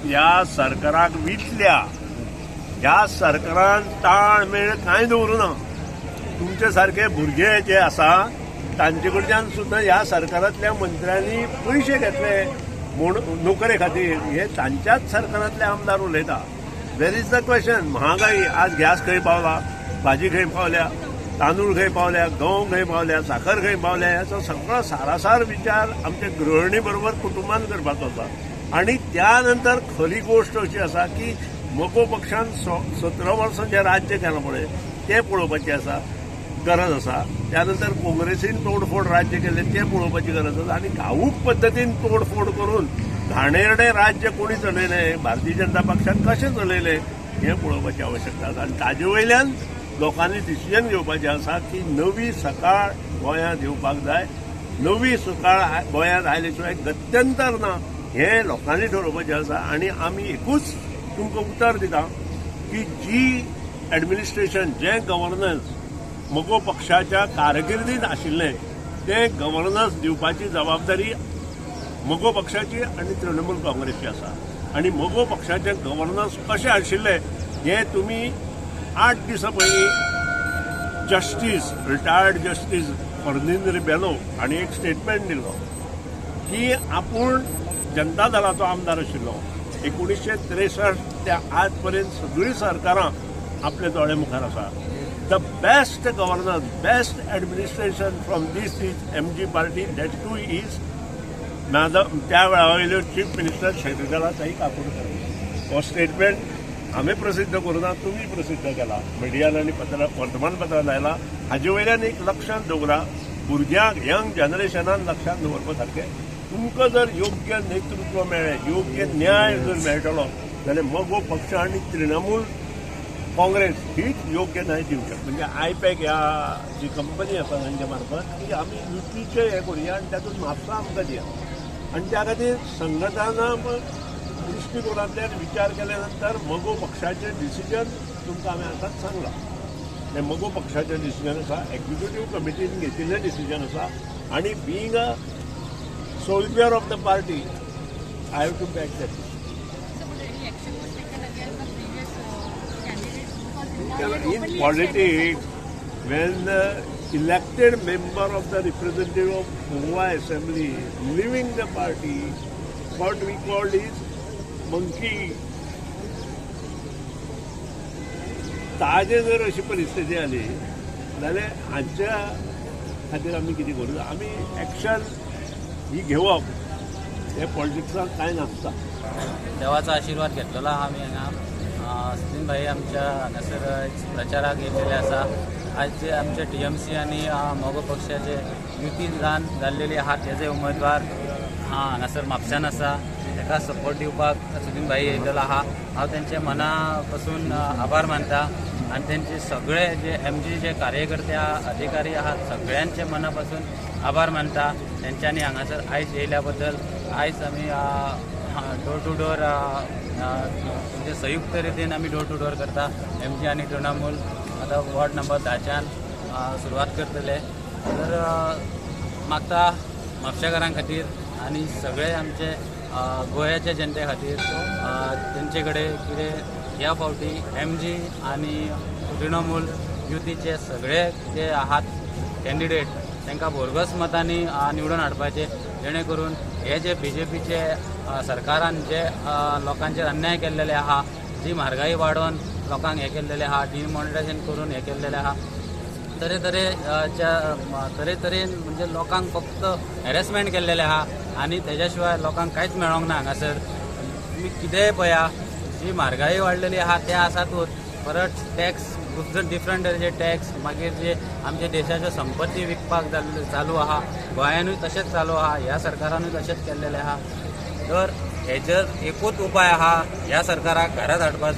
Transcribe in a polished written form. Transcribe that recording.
ह्या सरकाराक विटल्या. ह्या सरकारान ताळमेळ कांय दवरूना. तुमचे सारके भुरगे जे आसा तांचे कडच्यान सुद्दां ह्या सरकारांतल्या मंत्र्यांनी पयशे घेतले म्हूण नोकरे खातीर हे तांच्याच सरकारांतले आमदार उलयता. Where is the question. महागाई आज गॅस खंय पावला, भाजी खंय पावल्या, तांदूळ खंय पावल्या, गंव खंय पावल्या, साखर खंय पावल्या, ह्याचो सगळो सारासार विचार आमच्या गृहिणी बरोबर कुटुंबान करपाचो आसा. आनी त्या नंतर खरी गोश्ट अशी आसा की मगो पक्षान 17 वर्सां जें राज्य केलां पळय तें पळोवपाचें आसा, गरज आसा. त्यानंतर काँग्रेसीन तोडफोड राज्य केलें तें पळोवपाची गरज आसा. आनी घाऊक पद्दतीन तोडफोड करून घाणेरडें राज्य कोणी चलयलें, भारतीय जनता पक्षान कशें चलयलें हें पळोवपाची आवश्यकता आसा. आनी ताजे वयल्यान लोकांनी डिसिजन घेवपाचें आसा की नवी सकाळ गोंयांत येवपाक जाय. नवी सकाळ गोंयांत आयले शिवाय गत्यंतर ना हें लोकांनी ठरोवपाचें आसा. आनी आमी एकूच तुमकां उतर दिता की जी एडमिनिस्ट्रेशन, जें गव्हर्नन्स मगो पक्षाच्या कारकिर्दींत आशिल्लें तें गव्हर्नन्स दिवपाची जबाबदारी मगो पक्षाची आनी तृणमूल काँग्रेसची आसा. आनी मगो पक्षाचें गव्हर्नन्स कशें आशिल्लें हें तुमी 8 दिसां पयलीं justice, retired justice Fernando Rebelo हांणी एक स्टेटमेंट दिलो की आपूण जनता दलाचो आमदार आशिल्लो. 1963 ते आज पर्यंत सगळीं सरकारां आपल्या दोळे मुखार आसा. The best governance, best administration from this is MG party, that too is त्या वेळा वयल्यो चीफ मिनिस्टर शशिकला ताई काकोडकर. हो स्टेटमेंट हांवें प्रसिद्ध करूना, तुमी प्रसिद्ध केला, मिडियान आनी वर्तमानपत्रान आयला. हाजे वयल्यान एक लक्षांत दवरा, भुरग्यांक, यंग जनरेशनान लक्षांत दवरपा सारकें, तुमकां जर योग्य नेतृत्व मेळ्ळें, योग्य न्याय जर मेळटलो जाल्यार मगो पक्ष आनी तृणमूल काँग्रेस हीच योग्य न्याय दिवंक शकता. म्हणजे आयपॅक ह्या जी कंपनी आसा तांच्या मार्फत की आमी युतीचें हें करुया आनी तातूंत म्हापसा आमकां दिया. आनी त्या खातीर संघटना दृश्टिकोनांतल्यान विचार केल्या नंतर मगो पक्षाचें डिसिजन तुमकां हांवें आतांच सांगलां. हें मगो पक्षाचें डिसिजन आसा, एक्झिक्युटीव कमिटीन घेतिल्लें डिसिजन आसा. आनी being a soldier of the party I have to back that. In politics, when the elected member of the representative of Goa Assembly leaving the party, what we called is monkey. ताजे जर अशी परिस्थिती आली जाल्यार हांच्या खातीर आमी कितें करूं? आमी एक्शन ही घेवप हे पॉलिटिक्साक कांय नासता. देवाचो आशिर्वाद घेतलेलो आहा आमी हांगा. सचिन भाई आमच्या हांगासर प्रचाराक येयल्लेले आसा. आज जे आमचे TMC आनी मगो पक्षाचे युती जाल्लेली आहा तेजे उमेदवार हांगासर म्हापश्यान आसा, ताका सपोर्ट दिवपाक सचिन भाई येयल्लेलो आहा. हांव तेंचे मना पासून आभार मानता आनी तेंचे सगळे जे MG जे कार्यकर्ते आहा, अधिकारी आहात, सगळ्यांचे मना पासून आभार मानता तेंच्यांनी हांगासर आयज येयल्या बद्दल. आयज आमी डोर टू डोर म्हणजे संयुक्त रितीन आमी डोर टू डोर करता. MG आनी तृणमूल आतां वॉर्ड नंबर 10च्यान सुरवात करतले. तर मागता म्हापशेकारां खातीर आनी सगळे आमचे गोंयाच्या जनते खातीर तेंचे कडेन कितें ह्या फावटी MG आनी तृणमूल युतीचे सगळे जे आहात कॅन्डिडेट तांकां भोरगस मतांनी निवडून हाडपाचे, जेणे करून हे जे BJPचे सरकारान जे लोकांचेर अन्याय केल्लेले आहा, जी म्हारगाई वाडोवन लोकांक हें केल्लेलें आहा, डिमॉनिटायझेशन करून हें केल्लेलें आहा, तरेतरेन म्हणजे लोकांक फक्त हॅरेसमेंट केल्लेलें आहा आनी तेज्या शिवाय लोकांक कांयच मेळोंक ना. हांगासर तुमी कितेंय पळया, जी म्हारगाई वाडलेली आहा तें आसातूच, परत टॅक्स डिफरंट तरेचे टॅक्स, मागीर जे आमच्या देशाच्यो संपत्ती विकपाक चालू आहा, गोंयानूय तशेंच चालू आहा, ह्या सरकारानूय तशेंच केल्लेलें आहा. तर हेजेर एकूच उपाय आहा, ह्या सरकाराक घरांत हाडपाचो.